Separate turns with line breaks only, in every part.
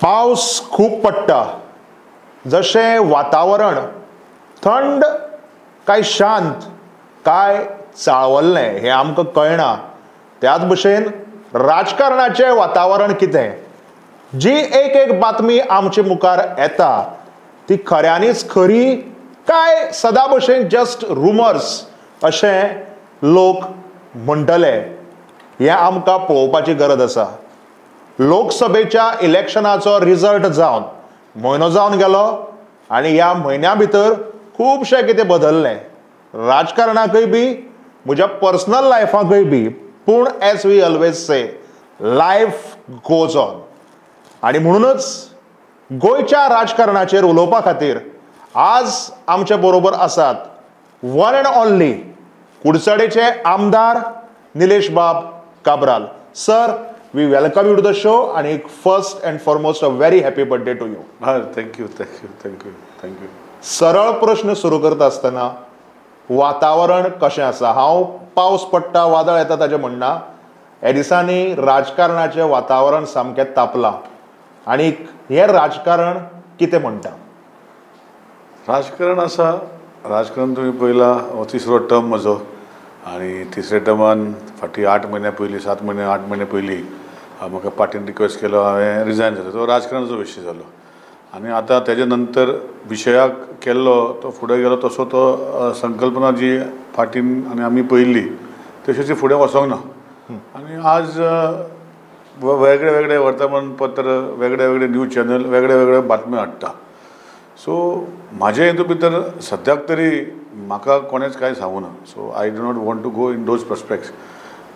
पावस खूब पडटा, जशें वातावरण थंड काय शांत काय चाळवल्लें हें आमकां कळना, त्याच भशेन राजकारणाचें वातावरण कितें, जी एक एक बातमी आमचे मुखार येता ती खऱ्यांनीच खरी काय सदां भशेन जस्ट रुमर्स अशें लोक म्हणटले हें आमकां पळोवपाची गरज आसा. लोकसभेच्या इलेक्शनाचो रिजल्ट जावन म्हयनो जावन गेलो आनी ह्या म्हयन्या भितर खुबशें कितें बदल्लें, राजकारणाकय बी म्हज्या पर्सनल लायफाकय बी. पूण as we always say, life goes on. आनी म्हणूनच गोंयच्या राजकारणाचेर उलोवपा खातीर आज आमचे बरोबर आसात वन एंड ऑनली कुडचडेचे आमदार निलेश बाब Cabral. Sir, we welcome you to the show and first and foremost a very happy birthday to you.
Thank you, thank you, thank you, thank you.
सरळ प्रश्न सुरू करता आसतना वातावरण कशें आसा? हांव पावस पडटा, वादळ येता ताजें म्हणना, ह्या दिसांनी राजकारणाचें वातावरण सामकें तापलां आनी हें राजकारण कितें म्हणटा?
राजकारण आसा, राजकारण तुमी पळयलां, हो तिसरो टर्म म्हजो आनी तिसऱ्या टर्मान फाटीं 8 म्हयन्या पयलीं, 7 म्हयने 8 म्हयने पयलीं म्हाका पार्टीन रिक्वेस्ट केलो, हांवें रिजायन जालें. तो राजकारणाचो विशय जालो आनी आतां तेजे नंतर विशयाक केल्लो तो फुडें गेलो तसो तो संकल्पना जी पार्टीन आनी आमी पळयल्ली तशी ती फुडें वचोंक ना. आनी आज वेगळे वेगळे वर्तमानपत्र, वेगळे वेगळे न्यूज चॅनल वेगळे वेगळे बातम्यो हाडटा. सो म्हाजे हितून भितर सद्याक तरी म्हाका कोणेंच कांय सांगूना. So I do not want to go in those prospects.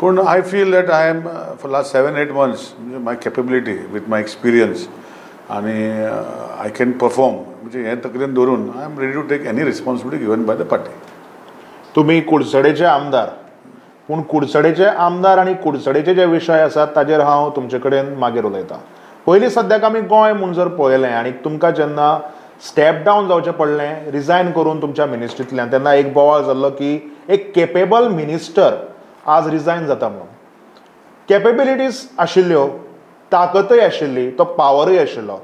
पूण I feel that I am for last 7-8 months म्हणजे my capability with my experience आनी I can perform, म्हणजे हें तकलेन दवरून I am ready to take any responsibility given by the party.
तुमी कुडचडेचे आमदार, पूण कुडचडेचे आमदार आनी कुडचडेचे जे विशय आसात ताजेर हांव तुमचे कडेन मागीर उलयतां. पयलीं सद्याक आमी गोंय म्हूण जर पळयलें आनी तुमकां जेन्ना स्टेप डावन जावचें पडलें रिजायन करून तुमच्या मिनिस्ट्रींतल्यान, तेन्ना एक बोवाळ जाल्लो की एक केपेबल मिनिस्टर आज रिजायन जाता म्हणून. केपेबिलिटीज आशिल्ल्यो, ताकतय आशिल्ली, तो पावरूय आशिल्लो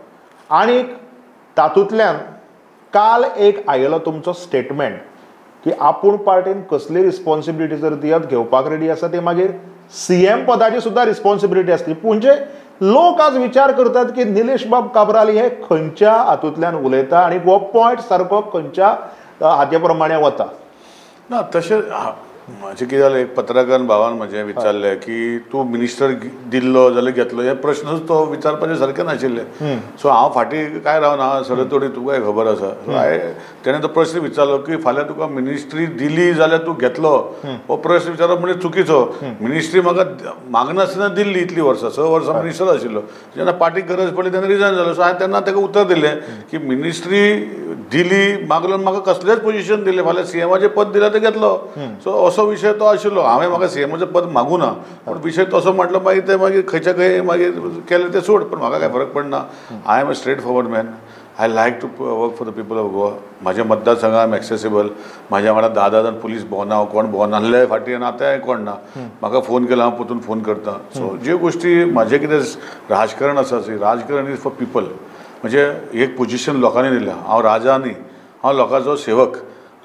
आनी तातूंतल्यान काल एक आयिल्लो तुमचो स्टेटमेंट की आपूण पार्टीन कसली रिस्पॉन्सिबिलिटी जर दियत घेवपाक रेडी आसा, ती मागीर सीएम पदाची सुद्दां रिस्पॉन्सिबिलिटी आसली. म्हणजे लोक आज विचार करतात की निलेश बाब काब्राल हे खंयच्या हातूंतल्यान उलयता आनी हो पॉयंट सारको खंयच्या हाते प्रमाणे वता.
ना तशें म्हाजें कितें जालें, एक पत्रकार भावान म्हजें विचारलें की तूं मिनिस्टर दिल्लो जाल्यार घेतलो, हे प्रश्नूच तो विचारपाचे सारके नाशिल्ले. सो हांव फाटीं कांय रावना, सरळ तोडी तुकाय खबर आसा. सो हांवें तेणें तो प्रश्न विचारलो की फाल्यां तुका मिनिस्ट्री दिली जाल्यार तूं घेतलो, हो प्रश्न विचारप म्हणजे चुकीचो. मिनिस्ट्री म्हाका मागनासतना दिल्ली, इतलीं वर्सां, 6 वर्सां मिनिस्टर आशिल्लो, जेन्ना पार्टीक गरज पडली तेन्ना रिजायन जालो. सो हांवें तेन्ना ताका उतर दिलें की मिनिस्ट्री दिली मागलो, म्हाका कसलेंच पोजिशन दिलें, फाल्यां सीएमाचें पद दिलें तें घेतलो. सो असो विशय तो आशिल्लो. हांवें म्हाका सीएमाचें पद मागूं ना, पूण विशय तसो म्हटलो मागीर ते मागीर खंयच्या खंय मागीर केलें तें सोड, पूण म्हाका कांय फरक पडना. I am a straight forward man. I like to work for the people of Goa. म्हाज्या मतदारसंघात I am accessible. म्हाज्या वांगडा 10-10 जाण पुलीस भोंवना, कोण भोंवना आहले फाटीं आनी आतांय कोण ना. म्हाका फोन केला हांव परतून फोन करता. सो ज्यो गोश्टी म्हाजें कितें राजकारण आसा, राजकारण is for people. म्हणजे एक पोजिशन लोकांनी दिल्या, हांव राजा न्ही, हांव लोकांचो सेवक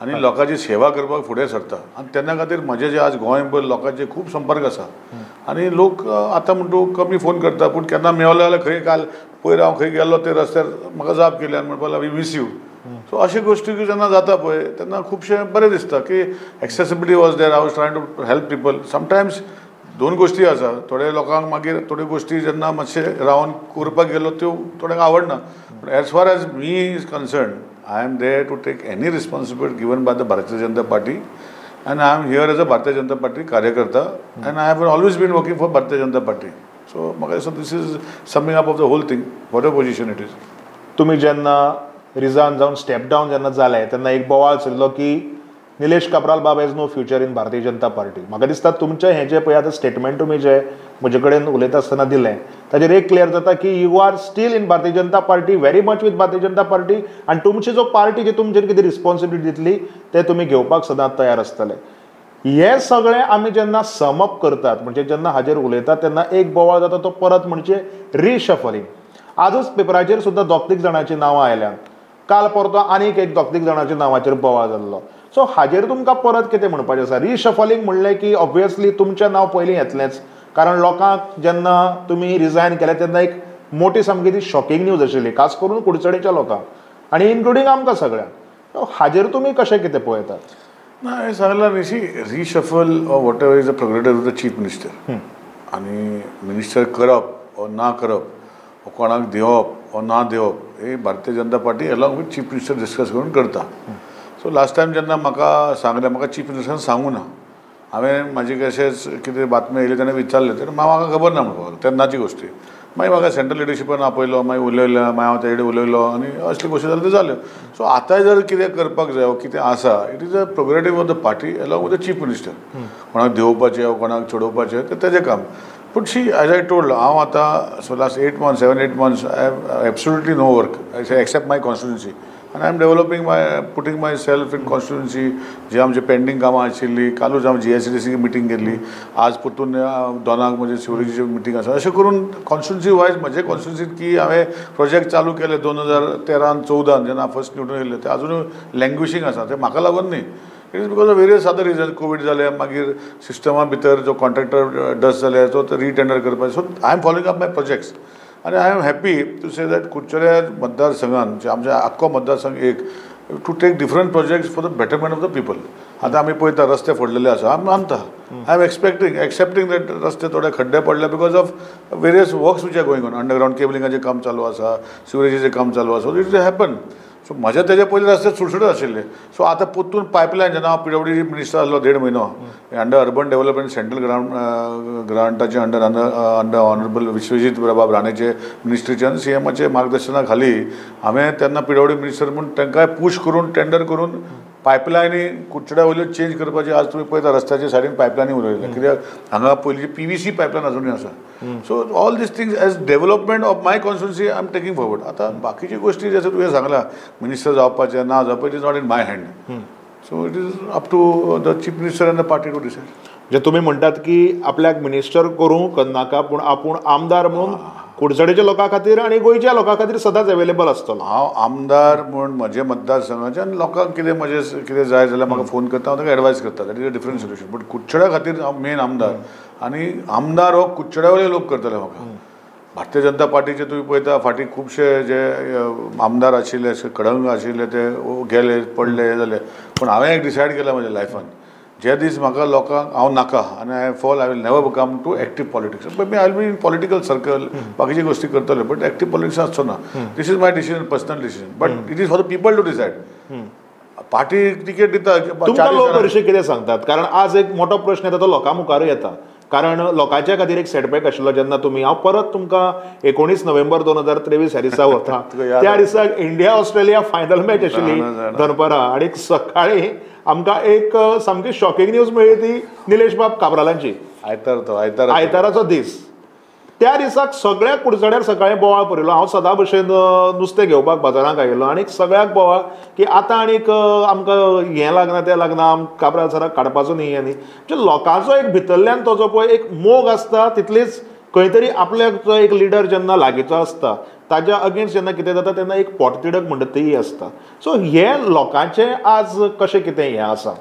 आनी लोकांची सेवा करपाक फुडें सरता. आनी तेन्ना खातीर म्हजे जे आज गोंयभर लोकांचे खूब संपर्क आसा आनी लोक आतां म्हण तूं कमी फोन करता, पूण केन्ना मेवले जाल्यार खंय काल पयर हांव खंय गेल्लो ते रस्त्यार म्हाका जाप केली आनी म्हणपाक लागलो we miss you. सो अश्यो गोश्टी जेन्ना जाता पळय तेन्ना खुबशें बरें दिसता की accessibility was there. I was trying to help people. Sometimes दोन गोश्टी आसा, थोडे लोकांक मागीर थोड्यो गोश्टी जेन्ना मातशें रावन करपाक गेलो त्यो थोड्यांक आवडना. पूण as far as me is concern, I am there to take any responsibility given by the Bharatiya Janata Party, and I am here as a Bharatiya Janata Party karyakarta, and I have always been working for Bharatiya Janata Party. So, so this is summing up of the whole thing, whatever position it is.
तुम्ही जेन्ना resign जावन step down जेन्ना जालें तेन्ना एक बोवाळ चल्लो की निलेश काब्राल बाब has no future in Bharatiya Janata Party. म्हाका दिसता तुमचें हें जें पळय आतां स्टेटमेंट तुमी जें म्हजे कडेन उलयता आसतना दिलें ताजेर एक क्लियर जाता की you are still in Bharatiya Janata Party, very much with Bharatiya Janata Party, आनी तुमची जो पार्टी जी तुमचेर कितें रिस्पॉन्सिबिलिटी दितली तें तुमी घेवपाक सदांच तयार आसतले. हे सगळें आमी जेन्ना समअप करतात, म्हणजे जेन्ना हाजेर उलयतात तेन्ना एक बोवाळ जाता तो परत म्हणजे रिशफलिंग. आजच पेपराचेर सुद्दां दोग तीग जाणांची नांवां आयल्यात, काल परतो आनीक एक दोग तीग जाणांच्या नांवाचेर बोवाळ जाल्लो. सो हाजेर तुमकां परत कितें म्हणपाचें आसा? रिशफलिंग म्हणलें की ऑब्वियसली तुमचें नांव पयलीं येतलेंच, कारण लोकांक जेन्ना तुमी रिजायन केलें तेन्ना एक मोटी सामकी ती शॉकिंग न्यूज आशिल्ली, खास करून कुडचडेच्या लोकांक आनी इन्क्लुडींग आमकां सगळ्यांक. हाजेर तुमी कशें कितें पळयतात?
ना, हांवें सांगलां न्ही, reshuffle or whatever is a prerogative of the chief minister. आनी मिनिस्टर करप ओ ना करप, कोणाक दिवप ओ ना दिवप, हे Bharatiya Janata Party along with chief minister discuss करून करता. सो लास्ट टायम जेन्ना म्हाका सांगलें, म्हाका चीफ मिनिस्टरान सांगूं ना, हांवें म्हाजी कशेंच कितें बातमी येयली तेणें विचारलें, तर म्हाका खबर ना म्हणपाक तेन्नाची गोश्टी. मागीर म्हाका सेंट्रल लिडरशिपान आपयलो, मागीर उलयलें, मागीर हांव तेजे कडेन उलयलो आनी असली गोश्टी जाल्यो त्यो जाल्यो. सो आतांय जर कितें करपाक जाय कितें आसा, it is a prerogative of the party along with the chief minister. कोणाक देंवोवपाचें कोणाक चडोवपाचें तें तेजें काम. पूण शी एज I told, हांव आतां so last 8 months 7 8 months I have absolutely no work except my constituency. आनी I am developing my putting myself in constituency. जे आमचे पेंडींग कामां आशिल्लीं, कालूच हांव GSDC meeting केल्ली, आज परतून दोनाक म्हजे सिवरेजीची मिटींग आसा. अशें करून कॉन्स्टिट्युन्सी वायज म्हजे कॉन्स्टिट्युन्सीत की हांवें प्रोजेक्ट चालू केले 2013 14 जेन्ना फर्स्ट निवडून येयल्ले, ते आजुनूय लँग्विशींग आसा. ते म्हाका लागून न्ही, it is because of various other reason. COVID जाले, मागीर सिस्टमा भितर जो कॉन्ट्रॅक्टर डस्ट जाले तो रिटेंडर करपाक. So I am following up my projects आनी I am happy to say that Curchorem मतदारसंघान, जे आमचे आख्खो मतदारसंघ एक, to take different projects for the betterment of the people. आतां आमी पळयता रस्ते फोडलेले आसा, आमी मानता, I am expecting accepting that रस्ते थोडे खड्डे पडले because of various works which are going on. Underground केबलिंगाचें काम चालू आसा, सिवरेजीचें काम चालू आसा, it is happen. सो म्हज्या तेज्या पयलीं रस्ते सुटसुटीत आशिल्ले. सो आतां परतून पायपलायन, जेन्ना हांव PWD minister आसलो 1.5 म्हयनो, under urban development central ग्रांटाचे under under honourable Vishwajit बाब राणेचे मिनिस्ट्रीचे आनी CMाचे मार्गदर्शना खाली हांवें तेन्ना PWD minister म्हूण तांकांय पूश करून टेंडर करून पायपलायनी कुडचड्या वयल्यो चेंज करपाची. आज तुमी पळयता रस्त्याच्या सायडीन पायपलायनी उरयल्या, कित्याक हांगा पयलीं PVC pipeline अजुनूय आसा. So all these things as development of my constituency I am taking forward. आतां बाकीची गोश्टी जशें तुवें सांगलां मिनिस्टर जावपाचें ना जावपाचें, it is not in my hand. So it is up to the chief minister and the party to decide.
म्हणजे तुमी म्हणटात की आपल्याक मिनिस्टर करूंक नाका, पूण आपूण आमदार म्हणून कुडचडेच्या लोकां खातीर आनी गोंयच्या लोकां खातीर सदांच अवेलेबल आसतलो.
हांव आमदार म्हूण म्हजे मतदारसंघाचे आनी लोकांक कितें म्हजें कितें जाय जाल्यार म्हाका फोन करता, हांव तांकां एडवायज करता, that is a different solution. But कुडचड्या खातीर हांव मेन आमदार आनी आमदार हो कुडचड्या वयले लोक करतले म्हाका. भारतीय जनता पार्टीचे तुमी पळयता फाटीं खुबशे जे आमदार आशिल्ले, खडंग आशिल्ले, ते गेले पडले हे जाले. पूण हांवें एक डिसायड केलां म्हज्या लायफान, जे दीस म्हाका लोकांक हांव नाका आनी I fall, I will never become to active politics. But I will be in political circle, बाकीची गोश्टी करतले, बट एक्टीव पॉलिटिक्स आसचो ना. This is my decision, personal decision, but it is for the people to decide. Party ticket दिता.
तुमकां लोक हरशीं कितें सांगतात? कारण आज एक मोठो प्रश्न येता तो लोकां मुखारूय येता, कारण लोकांच्या खातीर एक सेटबॅक आशिल्लो जेन्ना तुमी, हांव परत तुमकां 19 नोव्हेंबर 2023 ह्या दिसा वता, त्या दिसा इंडिया ऑस्ट्रेलिया फायनल मॅच आशिल्ली दनपरां, आनी सकाळीं आमकां एक सामकी शॉकिंग न्यूज मेळ्ळी ती निलेश बाब काब्रालांची.
आयतार, तो आयतार,
आयताराचो दीस. त्या दिसाक सगळ्या कुडचड्यार सकाळीं बोवाळ पुरयलो. हांव सदां भशेन नुस्तें घेवपाक बाजारांत आयिल्लो आनी सगळ्याक बोवाळ की आतां आनीक आमकां हें लागना तें लागना, आम काब्राल सराक काडपाचो न्ही. आनी म्हणजे लोकांचो एक भितरल्यान तो जो पळय एक मोग आसता, तितलीच खंय तरी आपल्याक जो एक लिडर जेन्ना लागींचो आसता ताज्या अगेन्स्ट जेन्ना कितें जाता तेन्ना एक पोटतिडक म्हणटा तीय आसता. सो हें लोकांचें आज कशें कितें हें आसा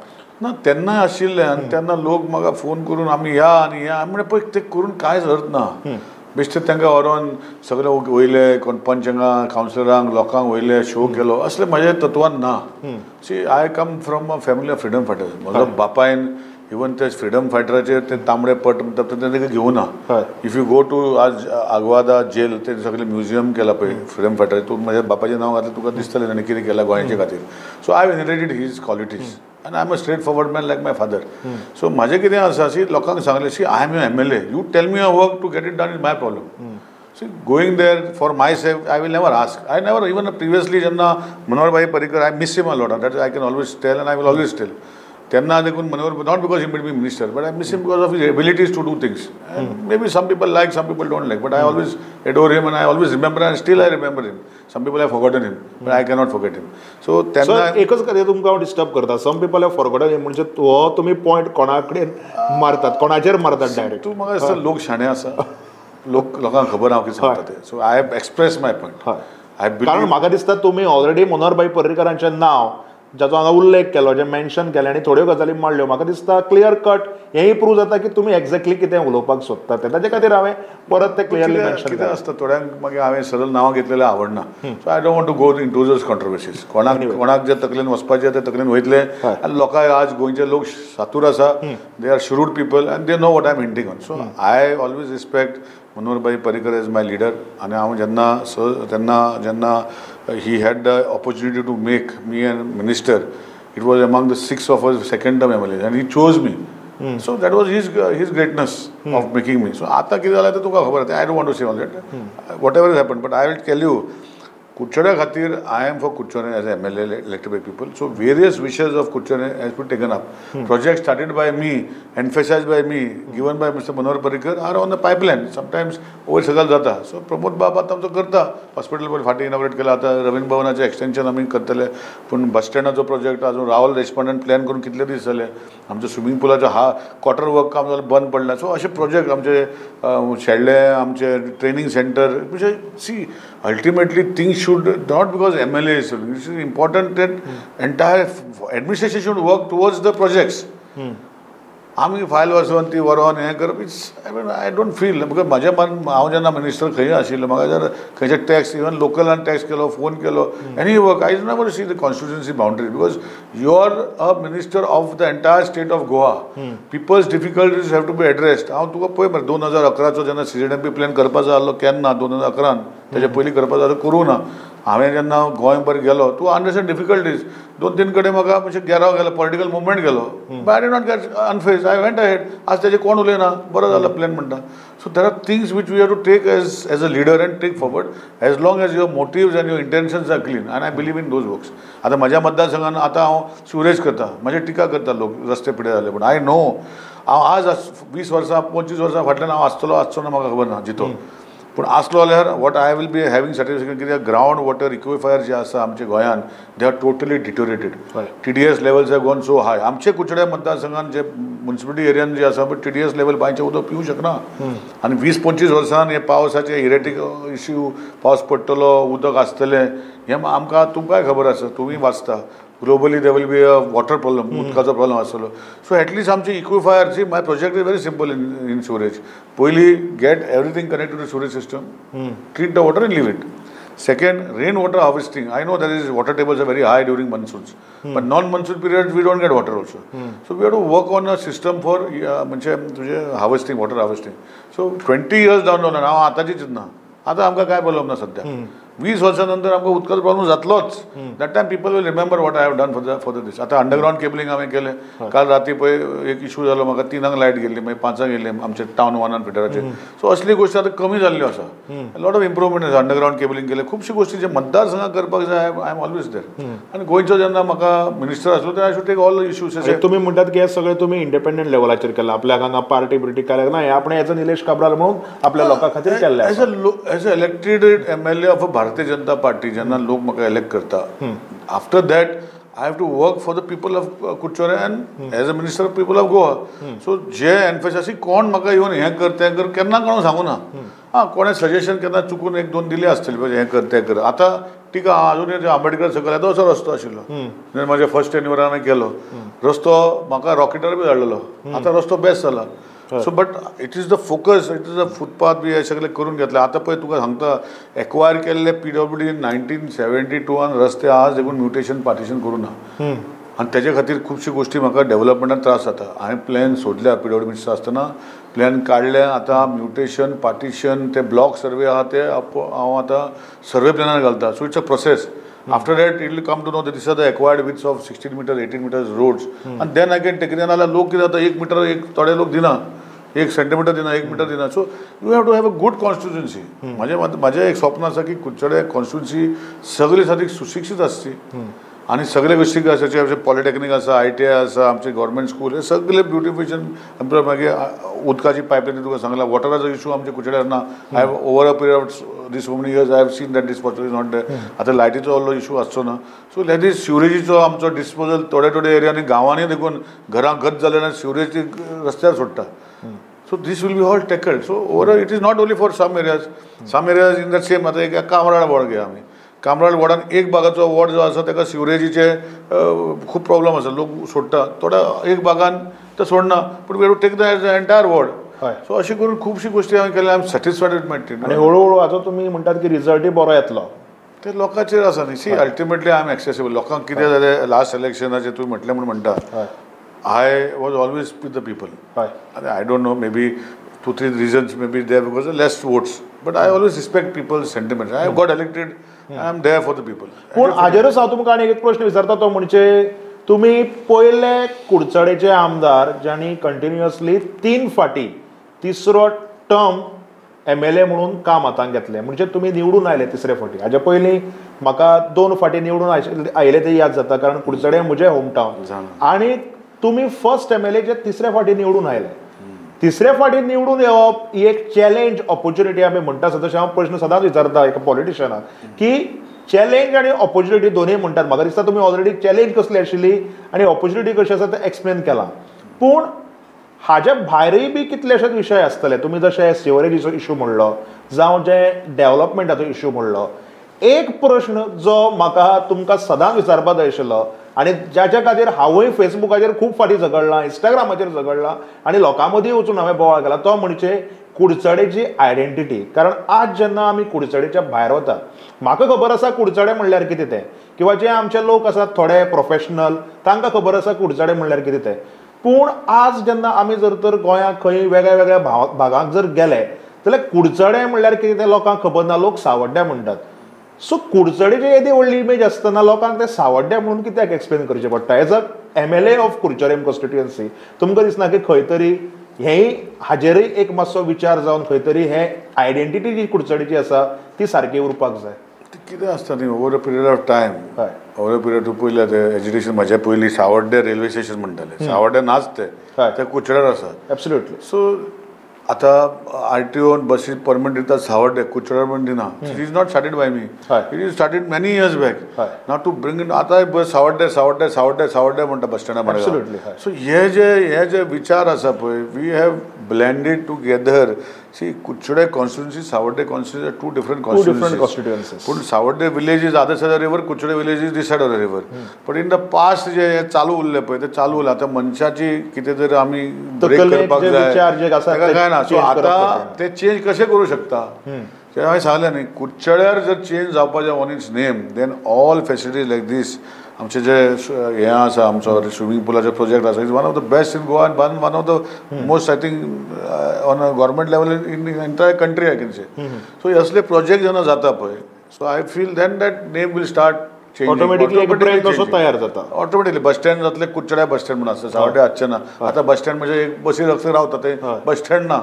ना तेन्नाय आशिल्लें. आनी तेन्ना लोक म्हाका फोन करून आमी या आनी या म्हणलें, पळय तें करून कांयच अर्थ ना. बेश्टे तांकां व्हरोन सगळे वयले कोण पंचांक, कावन्सिलरांक, लोकांक वयले शो केलो, असले म्हज्या तत्वान ना. See I come from a family of freedom fighters. म्हजो बापायन इवन ते फ्रिडम फायटराचेर ते तांबडे पट म्हणटात ते तांकां घेवना. If you go to आज आगवादा जेल, ते सगळे म्युझियम केला पळय फ्रिडम फायटर, तूं म्हज्या बापाचें नांव घातलें तुका दिसतलें ताणें कितें केलां गोंयचे खातीर. So I inherited his qualities and I am a straightforward man like my father. So म्हाजें कितें आसा, शी लोकांक सांगलें, see I am your MLA, you tell me a work to get it done is my problem. See going there for myself I will never ask. I never even previously जेन्ना Manohar bhai Parrikar, I miss him a lot, that I can always tell and I will always tell. तेन्ना देखून Manohar, not because he made me minister, but I miss him because of his abilities to do things. Maybe some people like, some people don't like, but I always adore him and I always remember and still I remember him. Some people have forgotten him, but I cannot forget him. So तेन्ना
एकच खातीर तुमकां हांव disturb करता, some people have forgotten him म्हणजे हो तुमी point कोणा कडेन मारतात, कोणाचेर मारतात डायरेक्ट?
तूं म्हाका दिसता लोक शाणे आसा. लोक लोकांक खबर हांव कितें सांगता तें. So I have express my point.
कारण म्हाका दिसता तुमी ऑलरेडी मनोहरभाई पर्रीकरांचें नांव जाचो हांगा उल्लेख केलो, जें मेन्शन केलें आनी थोड्यो गजाली मांडल्यो, म्हाका दिसता क्लियर कट हेंय प्रूव जाता की तुमी एक्झॅक्टली कितें उलोवपाक सोदता तें. ताजे खातीर हांवें परत तें क्लियरली मेन्शन
कितें आसता थोड्यांक मागीर हांवें सरळ नांवां घेतलेलें आवडना. So I don't want to go into those controversies. कोणाक कोणाक जे तकलेन वचपाचें ते तकलेन वयतले. आनी लोकांक आज गोंयचे लोक सातूर आसा, they are shrewd people and they know what I am hinting on. So I always respect Manoharbhai Parrikar as my leader. आनी हांव जेन्ना तेन्ना जेन्ना he had the opportunity to make me a minister, it was among the 6 of us second term MLAs and he chose me. So that was his greatness of making me. So आता कितें जालें तें तुका खबर आसा. I don't want to say on that, whatever is happen, but I will tell you Curchorem खातीर I am for Curchorem as MLA elected by people. So various wishes of Curchorem has been taken up. Project started by me, emphasise by me, given by Mister Manohar Parrikar are on the pipeline. Sometimes वयर सगळें जाता. So Pramod बाब आतां आमचो करता. Hospital पण फाटीं inaugurate केलां, आतां रवींद्र भवनाचें एक्सटेंशन आमी करतले. पूण बस स्टँडाचो प्रोजेक्ट आजून राहुल देशपांडेन प्लॅन करून कितले दीस जाले. आमचो स्विमींग पुलाचो हा क्वॉर्टर वर्क काम जालें बंद पडलां. सो अशे प्रोजेक्ट आमचे शेडले, आमचे ट्रेनींग सेंटर, म्हणजे see ultimately things should not because MLA is, it is important that entire administration should work towards the projects. आमी फायल वचून ती व्हरोन हें करप, it's I mean I don't feel. Because म्हाज्या मन हांव जेन्ना मिनिस्टर खंय आशिल्लो, म्हाका जर खंयचे टॅक्स इवन लोकलान टॅक्स केलो, फोन केलो, any work, I never see the constituency boundary because you are a minister of the entire state of Goa. People's difficulties have to be addressed. हांव तुका पळय मरे 2011चो जेन्ना CZMP plan करपाचो आहलो केन्ना 2011 तेजे पयलीं करपाचो जाल्यार करूं ना. हांवें जेन्ना गोंयभर गेलो तूं अंडरस्टँड डिफिकल्टीज. 2-3 कडेन म्हाका मातशें गेराव गेलो, पॉलिटिकल मुवमेंट गेलो, but I did not get unfazed. I went ahead. आज तेजेर कोण उलयना, बरो जाला प्लॅन म्हणटा. So there are things which we have to take as a leader and take forward as long as your motives and your intentions are clean. And I believe in those works. आतां म्हज्या मतदारसंघान आतां हांव sewerage करता, म्हजे टिका करता लोक रस्ते पिडे जाले, पूण I know हांव आज 20 वर्सां 25 वर्सां फाटल्यान हांव आसतलो आसचो ना म्हाका खबर ना जितो, पूण आसलो जाल्यार what I will be having certificate. कित्याक ग्रावंड वॉटर इक्विफायर जे आसा आमच्या गोंयांत they are totally deteriorated. TDS levels have gone so high. आमचे कुचड्या मतदारसंघान जे मुन्सिपलिटी एरियान जे आसा पळय TDS level बांयचें उदक पिवूं शकना. आनी 20-25 वर्सान हे पावसाचे इरेटीक इश्यू, पावस पडटलो उदक आसतलें हें आमकां तुमकांय खबर आसा, तुमी वाचता. Globally there will be a water problem, उदकाचो प्रॉब्लम आसतलो. सो एटलिस्ट आमचे इक्विफायर, see my project is very simple in sewerage. पयली get everything connected to sewerage system, treat the water and leave it. Second, rain water harvesting. I know there is water tables are very high during monsoons, but non monsoon period we don't get water also. So we have to work on a system for म्हणजे तुजें harvesting, water harvesting. So 20 years down the line, हांव आतांची चिंतना, आतां आमकां कांय problem ना सद्या. 20 वर्सां नंतर आमकां उदकाचो problem जातलोच. That time people will remember what I have done for the दीस. आतां अंडरग्रावंड केबलिंग हांवें केलें. काल राती पळय एक इशू जालो, म्हाका 3 लायट गेल्ली, मागीर 5 गेल्ली आमच्या टावन वनान फिटराचेर. सो असली गोश्टी आतां कमी जाल्ल्यो आसा. लॉट ऑफ इम्प्रुवमेंट आसा. अंडरग्रावंड केबलिंग केलें, खुबश्यो गोश्टी जे मतदारसंघाक करपाक जाय I am always there. आनी गोंयचो जेन्ना म्हाका मिनिस्टर आसलो तेन्ना I should take all issues.
तुमी म्हणटात की हे सगळें तुमी इंडिपेंडंट लेवलाचेर केलां, आपल्याक हांगा पार्टी बिर्टी कांय ना, हें आपणें एज अ निलेश काब्राल म्हणून आपल्या लोकां खातीर केल्लें.
As a elected MLA of Bharatiya Janata Party जेन्ना लोक म्हाका इलेक्ट करता, after that I have to work for the people of Curchorem and as a minister of people of Goa. So जे एनफेसासी कोण म्हाका येवन हें कर तें कर केन्ना कोण सांगूना. आं, कोणें सजेशन केन्ना चुकून 1-2 दिले आसतले, म्हणजे हें कर तें कर. आतां टिका अजून आंबेडकर सकयल येदोसो रस्तो आशिल्लो, म्हाज्या फर्स्ट टेन्युअरान हांवें केलो रस्तो, म्हाका रॉकेटर बी धाडलेलो. आतां रस्तो बेस्ट जाला. So but it is the focus, it is the footpath बी हे सगळें करून घेतलें. आतां पळय तुका सांगता, एक्वायर केल्ले PWD 1972 रस्ते आज देखून म्युटेशन पार्टिशन करूं ना. आनी तेजे खातीर खुबश्यो गोश्टी म्हाका डेवलपमेंटान त्रास जाता. हांवें प्लॅन सोदल्या, PWD minister आसतना प्लॅन काडले, आतां म्युटेशन पार्टिशन ते ब्लॉक सर्वे आहा ते हांव आतां सर्वे प्लॅनार घालता. So it's a process. After that it will come to know that these are the acquired widths of 16 meters, 18 meters roads. And then I can take it. नाल्यार लोक कितें जाता, 1 मिटर एक थोडे लोक दिना, 1 सेंटीमिटर दिना, 1 मिटर दिना. So you have to have a good constituency. म्हाजें एक स्वप्न आसा की कुडचडे कॉन्स्टिट्युन्सी सगळी सारकी सुशिक्षीत आसची आनी सगळे गोश्टी आसा, आमचे पॉलिटेक्नीक आसा, ITI आसा, आमचे गव्हर्मेंट स्कूल, हे सगळे ब्युटिफिकेशन. मागीर उदकाची पायपलायन तुका सांगला, वॉटराचो इशू आमच्या कुडचड्यार ना. I have over a period of this so many years I have seen that this water is not there. आतां लायटीचो व्हडलो इशू आसचो ना. सो that is सिवरेजीचो आमचो डिस्पोजल थोडे थोडे एरियांनी गांवांनी देखून घरां गत जाले ना, सिवरेज रस्त्यार सोडटा. So this will be all tackled. So overall it is not only for some areas, some areas in that same. आतां एक कामराळ वॉर्ड घेया आमी, कामराळ वॉर्डान एक भागाचो वॉर्ड जो आसा ताका सिवरेजीचे खूब प्रॉब्लम आसा, लोक सोडटा थोड्या एक भागान ते सोडना, पूण we have to take the as entire ward. So अशें करून खुबशी गोश्टी हांवें केल्या. I am satisfied with my team.
आनी हळू हळू हाचो तुमी म्हणटात की रिजल्टूय बरो येतलो,
ते लोकांचेर आसा न्ही. See ultimately I am accessible. लोकांक कितें जालें लास्ट इलेक्शनाचेर तुवें म्हटलें म्हूण म्हणटा, I was always with the people. I don't know, maybe 2-3 reasons may be there because less votes, but I always respect people's sentiments. I got elected, I am there for the people.
पूण हाजेरूच हांव तुमकां आनी एक प्रश्न विचारता तो म्हणजे तुमी पयले कुडचडेचे आमदार ज्यांनी कंटिन्युअसली 3 फाटी तिसरो टर्म MLA म्हणून काम हातांत घेतलें, म्हणजे तुमी निवडून आयले तिसरे फाटी. हाजे पयलीं म्हाका 2 फाटी निवडून आयले ते याद जाता, कारण कुडचडे म्हजें होम टावन, आनी तुमी फर्स्ट MLA जे तिसरे फाटी निवडून आयले. तिसरे फाटी निवडून येवप ही एक चॅलेंज ऑपॉर्च्युनिटी आमी म्हणटा आसा. तशें हांव प्रश्न सदांच विचारता एका पॉलिटिशनाक की चॅलेंज आनी ऑपॉर्च्युनिटी दोनूय म्हणटात. म्हाका दिसता तुमी ऑलरेडी चॅलेंज कसली आशिल्ली आनी ऑपॉर्च्युनिटी कशी आसा तें एक्सप्लेन केलां, पूण हाज्या भायरूय बी कितलेशेच विशय आसतले. तुमी जशें सिवरेजीचो इशू म्हणलो, जावं जे डेव्हलपमेंटाचो इशू म्हणलो, एक प्रश्न जो म्हाका तुमकां सदांच विचारपाक जाय आशिल्लो आनी ज्याच्या खातीर हांवूय फेसबुकाचेर खूब फाटीं झगडलां, इंस्टाग्रामाचेर झगडलां आनी लोकां मदीं वचून हांवें बोवाळ केला, तो म्हणजे कुडचडेची आयडेंटिटी. कारण आज जेन्ना आमी कुडचडेच्या भायर वतात, म्हाका खबर आसा कुडचडे म्हणल्यार कितें तें, किंवा जे आमचे लोक आसात थोडे प्रोफेशनल तांकां खबर आसा कुडचडे म्हणल्यार कितें तें. पूण आज जेन्ना आमी जर तर गोंयांत खंय वेगळ्या वेगळ्या भागांक जर गेले जाल्यार कुडचडे म्हणल्यार कितें तें लोकांक खबर ना, लोक सावड्ड्या म्हणटात. सो कुडचडेची येदी व्हडली इमेज आसतना लोकांक ते सावड्ड्या म्हणून कित्याक एक्सप्लेन करचें पडटा? As a MLA of Curchorem constituency तुमकां दिसना की खंय तरी हेंय हाजेरय एक मातसो विचार जावन खंय तरी हें आयडेंटिटी जी कुडचडेची आसा ती सारकी उरपाक जाय?
कितें आसता न्ही, over a period of time, over a period तूं पयलें तें एज्युकेशन म्हज्या पयलीं सावड्डे रेल्वे स्टेशन म्हणटाले, सावड्डे नाच तें, तें कुडचड्यार आसा.
एब्सोल्युटली.
सो आतां RTO बसी परमिट दिता सावड्डे, कुडचड्यार पण दिना. It is not started by me, it is started many years back. Now to bring in आतां बस सावड्डे सावड्डे सावड्डे सावड्डे म्हणटा बस स्टँडा मडगांव. सो हे जे विचार आसा पळय, we have blended together. See Curchorem constituency, Savarde constituency are 2 different constituencies. पूण Savarde village is other side of river, Curchorem village is this side of the river. But in the past जे हे चालू उरलें पळय तें चालू उरलें. आतां मनशाची कितें तरी आमी ब्रेक करपाक जाय, ताका काय ना. सो आतां ते चेंज कशें करूं शकता तें हांवें सांगलें न्ही. कुडचड्यार जर चेंज जावपाचें on its name, then all facilities like this. आमचे जे हें आसा, आमचो स्विमींग पुलाचो प्रोजेक्ट आसा, is one of the best in Goa and one of the most I think on a government level in entire country I can say. So असले project जेन्ना जाता पळय, so I feel then that name will start
automatically तयार जाता.
Automatically bus stand जातलें, कुडचड्या bus stand म्हणून आसता, सावड्डे आसचें ना. आतां बस स्टँड म्हणजे एक बसी रस्ते रावता ते बस स्टँड ना.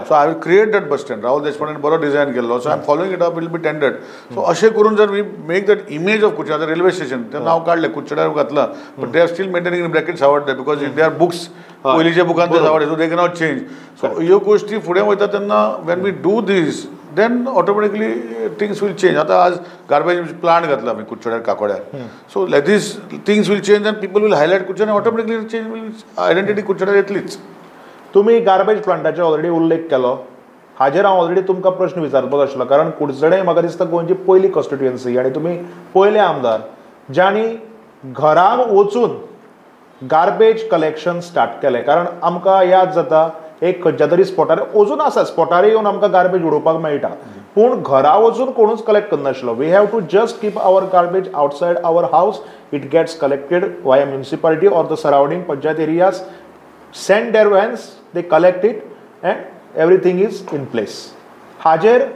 So I will create that bus stand. Rahul देशपांडेन बरो डिझायन केल्लो, so I am following it up, will be tendered. So अशें करून जर we make that image of Curchorem, आतां रेल्वे स्टेशन तें नांव काडलें कुडचड्यार घातलां, but they are still maintaining in bracket Savarde because they are books, पयलींच्या बुकान ते Savarde, so they cannot change. So ह्यो गोश्टी फुडें वयता तेन्ना when we do this then automatically things will change. आतां आज गार्बेज प्लांट घातला आमी कुडचड्यार काकोड्यार, so like this things will change and people will highlight Curchorem, automatically change will identity कुडचड्यार येतलीच.
तुमी गार्बेज प्लांटाचो ऑलरेडी उल्लेख केलो, हाजेर हांव ऑलरेडी तुमकां प्रश्न विचारपाचो आशिल्लो, कारण कुडचडे म्हाका दिसता गोंयची पयली कॉन्स्टिट्युएन्सी आनी तुमी पयले आमदार ज्यांनी घरांक वचून गार्बेज कलेक्शन स्टार्ट केलें. कारण आमकां याद जाता एक खंयच्या तरी स्पॉटार अजून आसा, स्पॉटार येवन आमकां गार्बेज उडोवपाक मेळटा, पूण घरा वचून कोणूच collect करनाशिल्लो. We have to just keep our garbage outside our house, it gets collected via municipality or the surrounding panchayat areas, send their vans, they collect it and everything is in place. हाजेर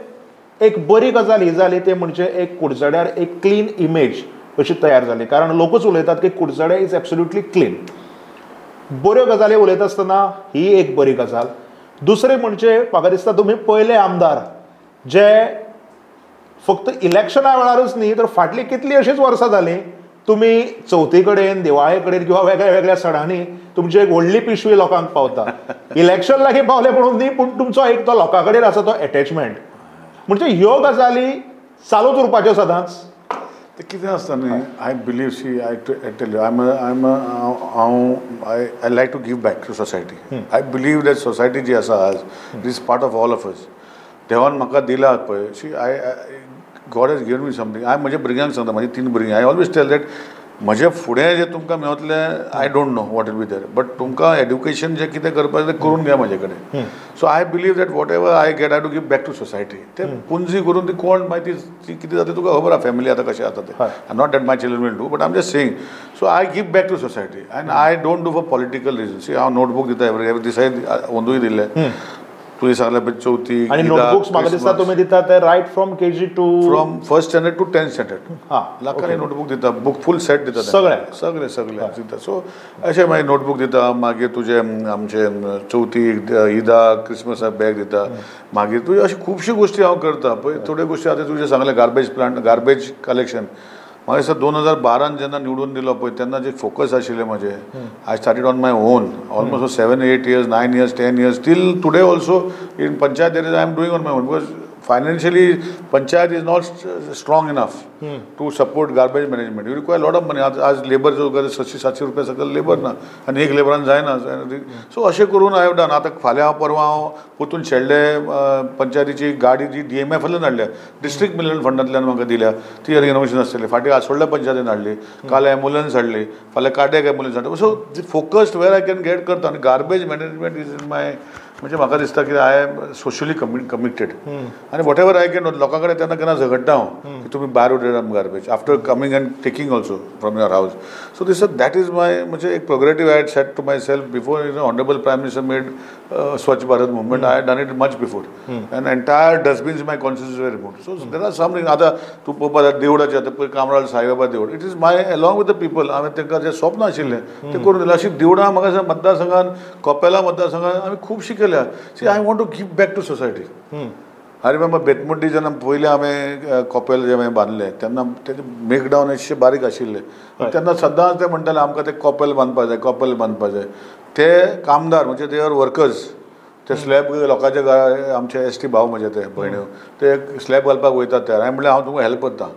एक बरी गजाल ही जाली ते म्हणजे एक कुडचड्यार एक clean image अशी तयार जाली, कारण लोकूच उलयतात की कुडचडे is absolutely clean. बऱ्यो गजाली उलयता आसतना ही एक बरी गजाल. दुसरें म्हणजे म्हाका दिसता तुमी पयले आमदार जे फक्त इलेक्शना वेळारूच न्ही तर फाटलीं कितलीं अशींच वर्सां जालीं तुमी चवथी कडेन, दिवाळे कडेन किंवा वेगळ्या वेगळ्या सणांनी तुमची एक व्हडली पिशवी लोकांक पावता. इलेक्शन लागीं पावलें म्हणून न्ही, पूण तुमचो एक तो लोकां कडेन आसा तो एटॅचमेंट. म्हणजे ह्यो गजाली चालूच उरपाच्यो सदांच.
ते कितें आसता न्ही, I believe, see I tell you, I am हांव I like to give back to society. I believe that society जी आसा आज it is part of all of us. देवान म्हाका दिला पळय, see I God has given me something. हांवें म्हज्या भुरग्यांक सांगता, म्हाजी 3 भुरगीं, I always tell that म्हजे फुडें जें तुमकां मेवतलें I don't know what will be there, but तुमकां एड्युकेशन जें कितें करपाचें तें करून घ्या म्हजे कडेन. So I believe that whatever I get I to give back to society. ते पुंजी करून ती कोण मागीर ती कितें जाता तुका खबर आसा, फॅमिली आतां कशें जाता तें. Not that my children will do, but I am just saying. So I give back to society and I don't do for political reasons. हांव नोटबूक दिता एवरी दिसाय, अंदूय दिल्लें तुवें सांगलें पळय चवथी.
आनी नोटबुक्स म्हाका दिसता तुमी दिता ते right from KG to
from first standard to 10th standard. लाखांनी नोटबूक दिता, बुक फूल सेट दिता,
सगळे
सगळे सगळे दिता. सो अशें मागीर नोटबूक दिता, मागीर तुजे आमचे चवथी ईदाक क्रिसमसाक बॅग दिता, मागीर तुजे अश्यो खुबश्यो गोश्टी हांव करता. पळय थोड्यो गोश्टी आतां तुजें सांगलें गार्बेज प्लांट, गार्बेज कलेक्शन, म्हाका दिसता 2012 जेन्ना निवडून दिलो पळय तेन्ना जे फोकस आशिल्लें म्हजें, I started on my own almost 7 8 years 9 years 10 years till today also in panchayat there is I am doing on my own, because financially panchayat is not strong enough to support garbage management. You require lot of money. आज आज labour जो गरज 600-700 रुपया सकयल labour ना आनी एक लेबरान जायना. सो अशें करून I have done. आतां फाल्यां हांव परवां हांव परतून शेल्डे पंचायतीची गाडी जी DMF हाडल्या, डिस्ट्रिक्ट मिलन फंडांतल्यान म्हाका दिल्या, ती रिनोवेशन आसतली. फाटीं आसोळ्या पंचायतीन हाडली, काल एम्बुलन्स हाडली, फाल्यां कार्डियक एम्बुलन्स हाडली. So focused where I can get करता. आनी garbage management is in my, म्हणजे म्हाका दिसता की I am socially committed आनी what ever I can. लोकां कडेन तेन्ना केन्ना झगडटा हांव की तुमी भायर उडयता garbage after coming and taking also from your house. So this that is my म्हणजे एक progressive I had set to myself before honourable prime minister made Swachh Bharat movement. I had done it much before and entire dustbins my constituency were removed. So there are something. आतां तूं पळोवपा जाय देवळाचें, आतां पळय कामराळ साईबाबा देवूळ, it is my along with the people हांवें तांकां जें स्वप्न आशिल्लें तें करून दिलें. अशीं देवळां म्हाका मतदारसंघान, कपेलां मतदारसंघान आमी खुबशीं केल्या. See I want to give back to society. I remember Betmundi जेन्ना पयलीं हांवें कपेल जें बांदलें तेन्ना तेजें मेकडावन अशें बारीक आशिल्लें, तेन्ना सदांच ते म्हणटाले आमकां तें कपेल बांदपा जाय, कपेल बांदपा जाय. ते कामदार म्हणजे they are workers, ते स्लॅब लोकांच्या घरा, आमचे ST भाव म्हजे ते भयण्यो, ते स्लॅब घालपाक वयतात ते. हांवें म्हणलें हांव तुमकां हेल्प करता,